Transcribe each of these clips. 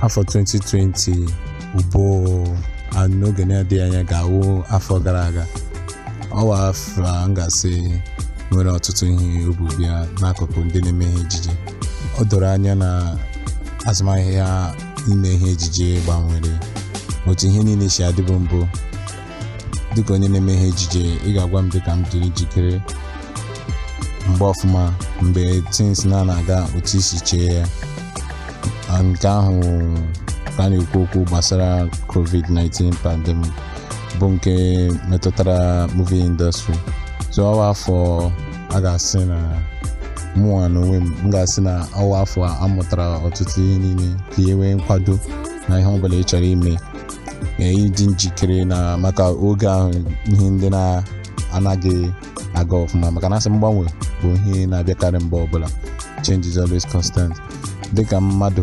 Afọ 2020 ugbo n'oge na-adịghị anya ga-awụ afọ gara aga. Ọwa afọ a m ga-asị nwere ọtụtụ ihe o bu bịa n'akụkụ ndị na-eme ihe ejije. O doro anya na azụmahịa ime ihe ejije gbanwere otu ihe niile si adịbụ mbụ. Dịka onye na-eme ihe ejije, ị ga-agwa m dịka m dịrị njikere mgbe ọfụma mgbe things na na-aga otu isi chee ya. Nke ahụ ka a na-ekwu okwu gbasara COVID-19 pandemic bụ nke metụtara movie industry. So ọwa afọ a ga-asị na mụnwa n'onwe m, m ga-asị na ọwa afọ a mụtara ọtụtụ ihe niile ka e nwee nkwado na ihe ọbụla ị chọrọ ime, ịdị njikere na maka oge ahụ ihe ndị na-anaghị aga ọfụma, maka na asị mgbanwe bụ ihe na-abịakarị mgbe ọbụla. Change is always constant. Dịka mmadụ,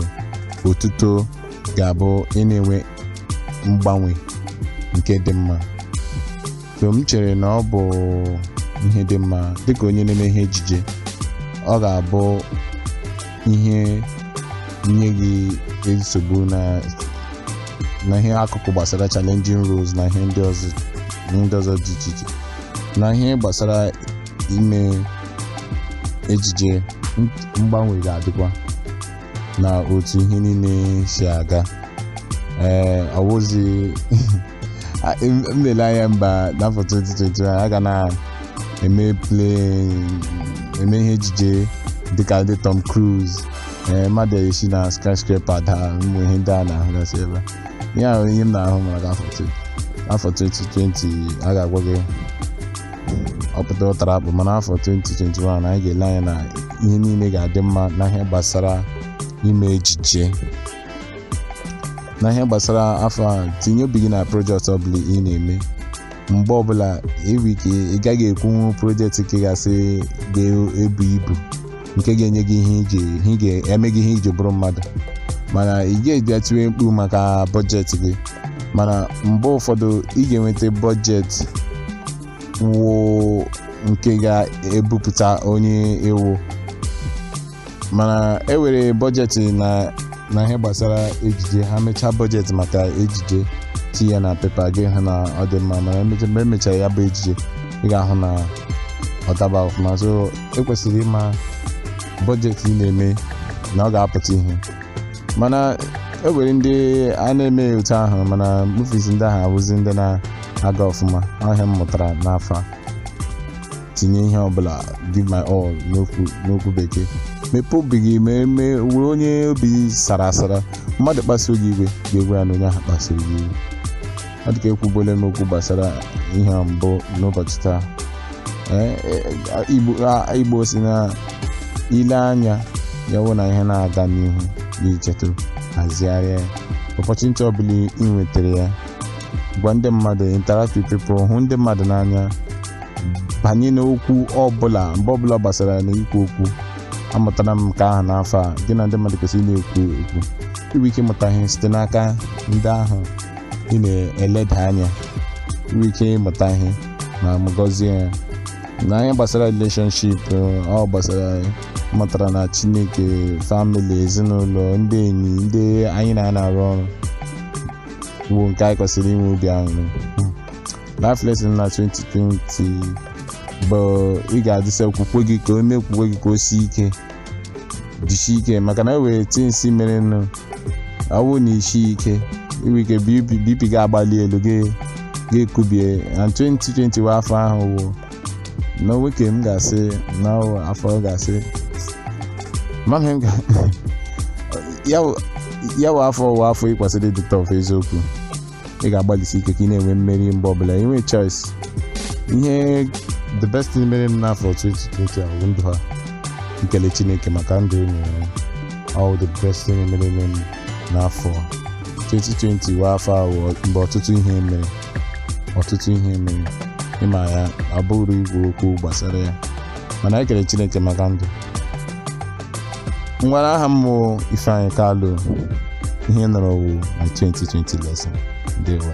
otuto ga-abụ ị na-enwe mgbanwe nke dị mma. So m chere na ọ bụ ihe dị mma dịka onye na-eme ihe ejije, ọ ga-abụ ihe nye gị nsogbu na ihe akụkụ gbasara challenging roles na ihe ndị ọzọ, ihe ndị ọzọ dị iche iche na ihe gbasara ime ejije. Mgbanwe ga-adịkwa na otu ihe niile si aga. Ee, ọ wụzi m na-ele anya mba n'afọ 2021 a ga na-eme play, eme ihe ejije dịka ndị Tom Cruise, ee, mmadụ esi na skyscraper daa, ụmụ ihe ndị a na-ahụgasị ebe a. Ihe ahụ ihe m na-ahụ maka afọ 2020 a ga-agwa gị ọ pụtara ụtara akpụ, mana afọ 2021 anyị ga-ele anya na ihe niile ga-adị mma na ihe gbasara ime ejije, na ihe gbasara afọ a. Tinye obi gị na project ọbụla ị na-eme. Mgbe ọbụla enwe ike, ị gaghị ekwunwu project nke gasị ga-ebu ibu, nke ga-enye gị ihe iji ihe ga-eme gị ihe iji bụrụ mmadụ, mana ị ga-eji tiwe mkpu maka budget gị. Mana mgbe ụfọdụ ị ga-enweta budget wụ nke ga-ebupụta onye ewu, mana e were budget na ihe gbasara ejije. Ha mechaa budget maka ejije, tinye ya na paper gị, hụ na ọ dị mma, mana mgbe emechara ya bụ ejije, ị ga-ahụ na ọ daba ọfụma. So ekwesịrị ịma budget ị na-eme na ọ ga-apụta ihe. Mana e nwere ndị a na-eme otu ahụ, mana movies ndị ahụ awụzi ndị na-aga ọfụma. Ọhịa m mụtara n'afọ a, tinye ihe ọbụla, give my all n'okwu bekee. Mepee obi gị, mee mee were onye obi sara asara. Mmadụ kpasuo gị iwe, ga-egwe ya na onye ahụ kpasuru gị iwe. Ọ dị ka ekwubuola m okwu gbasara ihe a mbụ n'ụbọchị taa. Ee, Igbo si na ile anya ya wụ na ihe na-aga n'ihu n'ichetụ hazigharịa ya. Opportunity ọbụla ị nwetara ya, gwa ndị mmadụ, interact with people, hụ ndị mmadụ n'anya, banye n'okwu ọbụla mgbe ọbụla gbasara na ikwu okwu. Amụtara m nke ahụ n'afọ a. Gị na ndị mmadụ kwesịrị ị na-ekwu okwu, inwe ike ịmụta ihe site n'aka ndị ahụ ị na-eleda anya, inwe ike ịmụta ihe ma m gọzie ya. Na ihe gbasara relationship, ọ gbasara mụtara na Chineke, family, ezinụlọ, ndị enyi, ndị anyị na-arụ ọrụ bụ nke anyị kwesịrị inwe obi aṅụrị. Life lesson na 2020 bụ ị ga-adịsị okwukwe gị ka o mee okwukwe gị ka o sie ike, jisie ike, maka na e nwere things merenụ ọ bụrụ na isi ike, inwe ike BP ga-agbali elu, gị ga-ekubie. Na 2020 wụ afọ ahụ wụ na nwoke m ga-asị na ọ wụ afọ ọ ga-asị mama m ya wụ afọ wụ afọ ị kwesịrị ịdị tough. Eziokwu, ị ga-agbalịsi ike ka ị na-enwe mmeri mgbe ọbụla inwe choice. Ihe the best thing mere m n'afọ 2020 a bụ ndụ ha. Nkele Chineke maka ndụ e nyere m. All the best thing mere m n'afọ 2020 wụ afọ ahụ mgbe ọtụtụ ihe mere, ọtụtụ ihe mere ịma ya ọ bụrụ ikwu okwu gbasara ya, mana ekele Chineke maka ndụ. Ngwara, aha m bụ Ifeanyị Kalụ. Ihe nọrọ wụ my 2020 lesson. Ndewo.